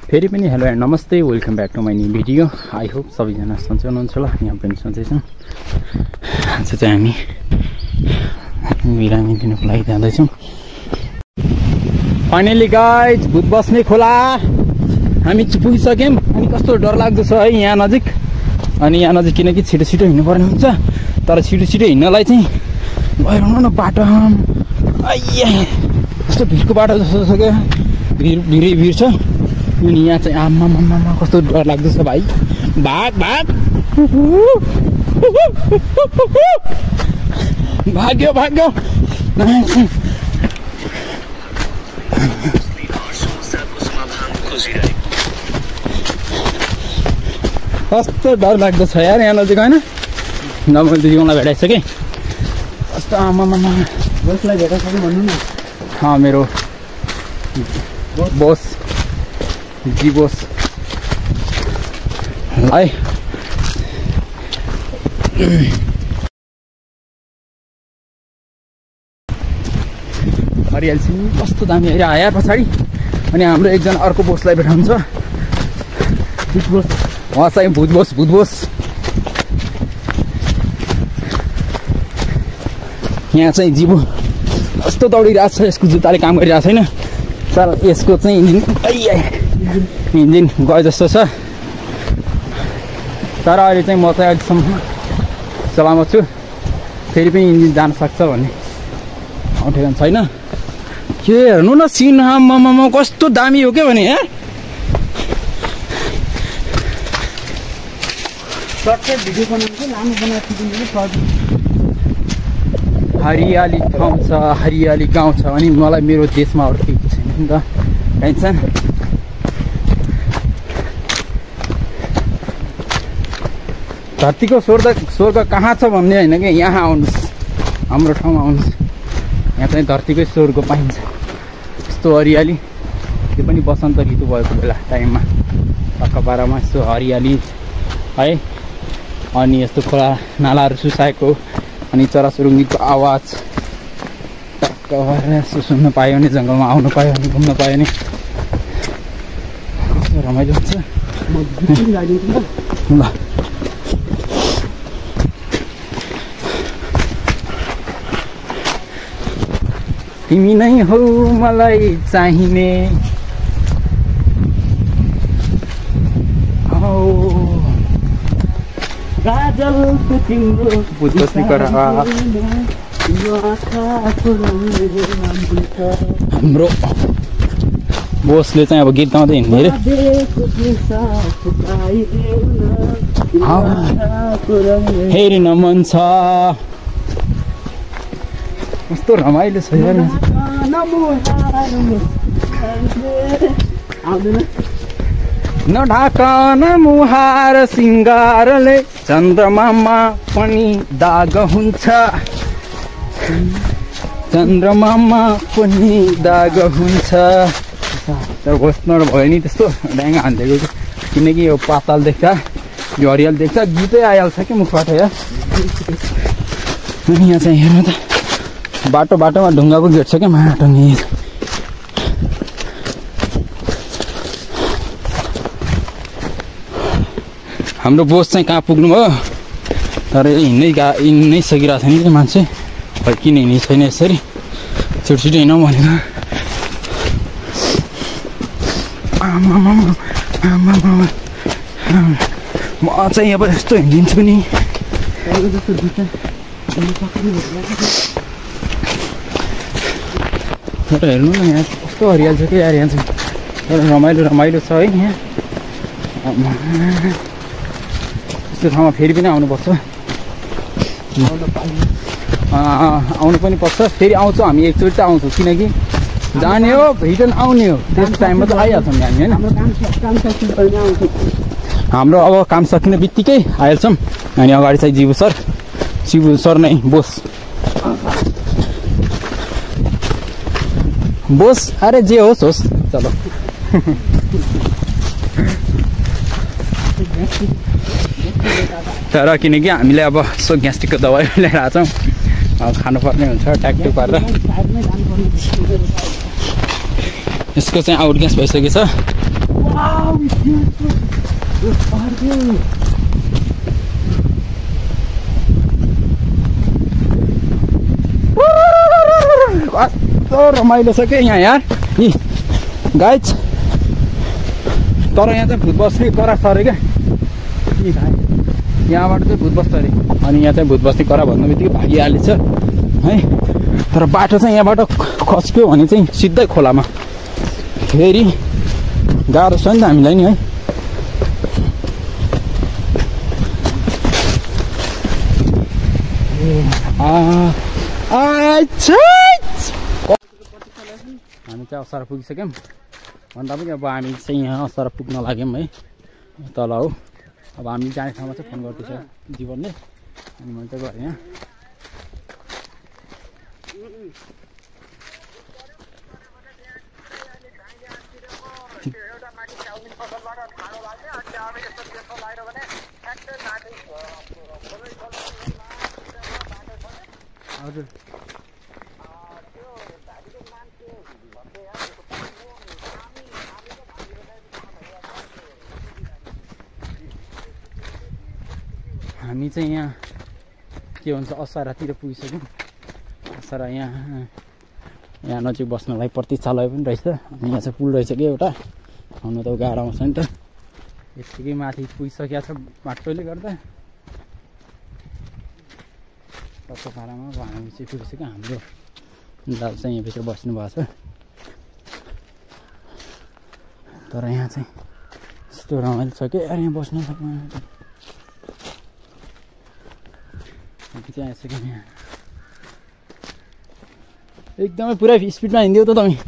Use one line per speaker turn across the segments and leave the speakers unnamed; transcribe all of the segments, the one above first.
फेरि पनि hello and नमस्ते, welcome back to my new video. I hope सबैजना सन्चै हुनुहुन्छ होला, यहाँ पनि सन्चै छौँ। आज चाहिँ हामी बिरामी दिनुको लागि जाँदैछौँ। फाइनली गाइज, भूत बस्ने खोला हामी पुगिसक्यौँ। अनि कस्तो डरलाग्दो छ है यहाँ नजिक। अनि यहाँ नजिक किनकि छिटो छिटो हिँड्नुपर्ने हुन्छ, तर छिटो छिटो हिँड्नलाई चाहिँ भइरहनु न बाटो कस्तो भिडको बाटो जस्तो छ क्या, भिड छ। अनि यहाँ चाहिँ आमा कस्तो डर लाग्दो छ भाइ। भाग भाग्यो कस्तो डर लाग्दो छ यार यहाँ नजिक होइन। नर्मल दिदीलाई भेटाइसकेँ कस्तो आमा
बोसलाई भेटाइसक्यो भन्नु न।
मेरो बोस जी बोस है। हरियाली कस्तो दामी आयो पछाडि। अनि हाम्रो एकजना अर्को बोसलाई भेटाउँछ, उहाँ चाहिँ भूत बोस। यहाँ चाहिँ जीवो कस्तो दौडिरहेको छ, यसको जुत्ताले काम गरिरहेको छैन। तर यसको चाहिँ इन्जिन गयो जस्तो छ। तर अहिले चाहिँ म चाहिँ अहिलेसम्म सलामत छु। फेरि पनि इन्जिन जान सक्छ भन्ने ठेगान छैन। के हेर्नु न सिन, आम्मामा कस्तो दामी हो क्या भने यहाँ।
सर्टकट भिडियो बनाउनु लामो बनाएको
हरियाली ठाउँ छ, हरियाली गाउँ छ। अनि मलाई मेरो देशमा अरू केही छैन नि त टेन्सन। धरतीको स्वर्ग कहाँ छ भन्ने होइन कि, यहाँ आउनुहोस्, हाम्रो ठाउँमा आउनुहोस्। यहाँ चाहिँ धरतीकै स्वर्ग पाइन्छ। यस्तो हरियाली, त्यो पनि बसन्त ऋतु भएको बेला टाइममा टक्कपारामा यस्तो हरियाली है। अनि यस्तो खोला नालाहरू सुसाएको, अनि चराचुरुङ्गीको आवाज टक्क यसो सुन्न पायो भने, जङ्गलमा आउनु पायो भने, घुम्न पायो भने कस्तो रमाइलो हुन्छ। ल तिमी नै हो मलाई चाहिने, हाम्रो बोसले चाहिँ अब गीत गाउँदै हिँड्ने अरे। हेर्न मन छ, कस्तो रमाइलो छ यार। नढाकन मुहार सिङ्गारले चन्द्रमामा पनि दाग हुन्छ, चन्द्रमामा पनि दाग हुन्छ। तर बस्नु भयो नि त्यस्तो ड्याङ हानिदिएको, किनकि यो पाताल देख्छ, यो हरियाली देख्छ, गीतै आइहाल्छ कि मुखबाट यार। अनि यहाँ चाहिँ हेर्नु त, बाटोमा ढुङ्गा पो गेट छ क्या, माटोङ्गी। हाम्रो बोस चाहिँ कहाँ पुग्नु भयो, तर हिँड्नै सकिरहेको छैन कि मान्छे। खै किन हिँड्ने छैन यसरी, छिटो हिँडौँ भनेको। म चाहिँ अब यस्तो हिँडिदिन्छु नि। हेर्नु न यहाँ कस्तो हरियाली छ कि यार। यहाँ चाहिँ रमाइलो छ है। यहाँ यस्तो ठाउँमा फेरि पनि आउनुपर्छ, आउनु पनि पर्छ। फेरि आउँछौँ हामी, एकचोटि त आउँछौँ, किनकि जाने हो रिटर्न आउने हो, त्यस टाइममा त आइहाल्छौँ नि हामी होइन। हाम्रो अब काम सकिने बित्तिकै आइहाल्छौँ। अनि अगाडि चाहिँ शिव सर नै बोस अरे जे होस् चलो। तर किनकि हामीले अब यसो ग्यास्ट्रिकको दबाई ल्याएर आएको छौँ, खानुपर्ने हुन्छ ट्याक्टु पारेर। यसको चाहिँ आउट ग्यास भइसकेछ। कस्तो रमाइलो छ क्या यहाँ यार नि गाइज। तर यहाँ चाहिँ भूत बस्ती करा सरे क्या नि भाइ, यहाँबाट चाहिँ भूत बस्छ अरे। अनि यहाँ चाहिँ भूत बस्ती करा भन्ने बित्तिकै भागिहालेछ है। तर बाटो चाहिँ यहाँबाट खस्क्यो भने चाहिँ सिधै खोलामा, फेरि गाह्रो छ नि त हामीलाई नि है। हामी चाहिँ असार पुगिसक्यौँ भन्दा पनि अब हामी चाहिँ यहाँ असार पुग्न लाग्यौँ है, तल हो। अब हामी जाने ठाउँमा चाहिँ फोन गर्दैछ जीवनले, अनि मैले चाहिँ गरेँ यहाँ। हजुर हामी चाहिँ यहाँ के भन्छ असारातिर पुगिसक्यौँ। असारा यहाँ नजिक बस्नलाई प्रतीक्षालय पनि रहेछ। अनि यहाँ चाहिँ पुल रहेछ कि एउटा, आउनु त गाह्रो आउँछ नि त। यत्तिकै माथि पुगिसकेको छ बाटोले गर्दा। तत्त्व पारामा अब हामी चाहिँ पुगिसक्यो। हाम्रो दाजु चाहिँ यहाँभित्र बस्नु भएको छ। तर यहाँ चाहिँ यस्तो रमाइलो छ कि यहाँ बस्नु सक्नु चाहिँ आइसक्यो यहाँ। एकदमै पुरै स्पिडमा हिँड्यौ त तपाईँ।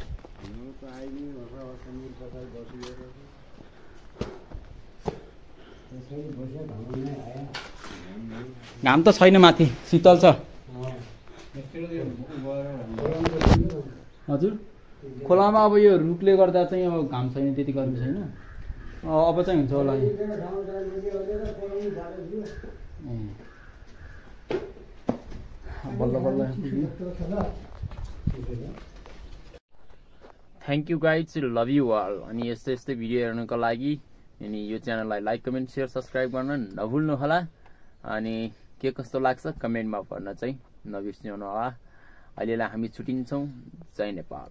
घाम त छैन, माथि शीतल छ। हजुर खोलामा अब यो रुखले गर्दा चाहिँ अब घाम छैन, त्यति गर्मी छैन। अब चाहिँ हुन्छ होला। बल्ल बल्ल। Thank you guys, love you all. अनि यस्तै यस्तै भिडियो हेर्नुको लागि अनि यो च्यानललाई लाइक, कमेन्ट, सेयर, सब्सक्राइब गर्न नभुल्नु होला। अनि के कस्तो लाग्छ कमेन्टमा भन्न चाहिँ नबिर्सिनु होला। अहिलेलाई हामी छुट्टिन्छौँ। जय नेपाल।